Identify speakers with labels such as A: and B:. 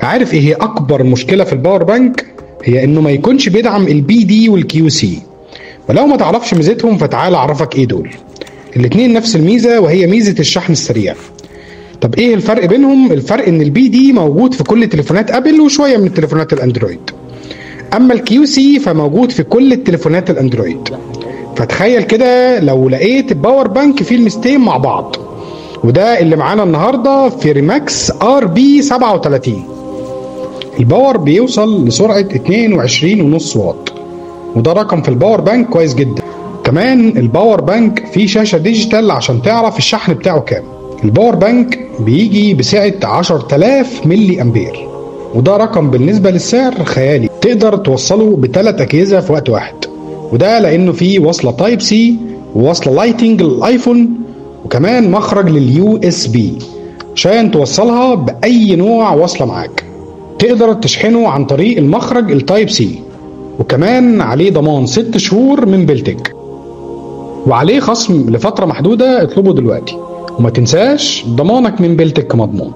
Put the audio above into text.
A: عارف ايه هي اكبر مشكلة في ال power bank؟ هي انه ما يكونش بيدعم ال PD وال QC. ولو ما تعرفش ميزتهم فتعال اعرفك ايه دول. الاتنين نفس الميزة، وهي ميزة الشحن السريع. طب ايه الفرق بينهم؟ الفرق ان ال PD موجود في كل تليفونات ابل وشوية من التليفونات الاندرويد، اما ال QC فموجود في كل التليفونات الاندرويد. فتخيل كده لو لقيت ال power bank فيه الميزتين مع بعض، وده اللي معانا النهارده في ريماكس RB 37. ال power بيوصل لسرعة 22.5 واط، وده رقم في ال power bank كويس جدا. كمان ال power bank فيه شاشة digital عشان تعرف الشحن بتاعه كام. ال power bank بيجي بسعة 10000 ملي امبير، وده رقم بالنسبة للسعر خيالي. تقدر توصله بثلاث اجهزة في وقت واحد، وده لانه فيه وصلة Type C ووصلة Lightning للايفون، وكمان مخرج لل USB عشان توصلها باي نوع وصلة معاك. تقدر تشحنه عن طريق المخرج ال Type C، وكمان عليه ضمان 6 شهور من بلتك، وعليه خصم لفترة محدودة. اطلبه دلوقتي وما تنساش ضمانك من بلتك مضمون.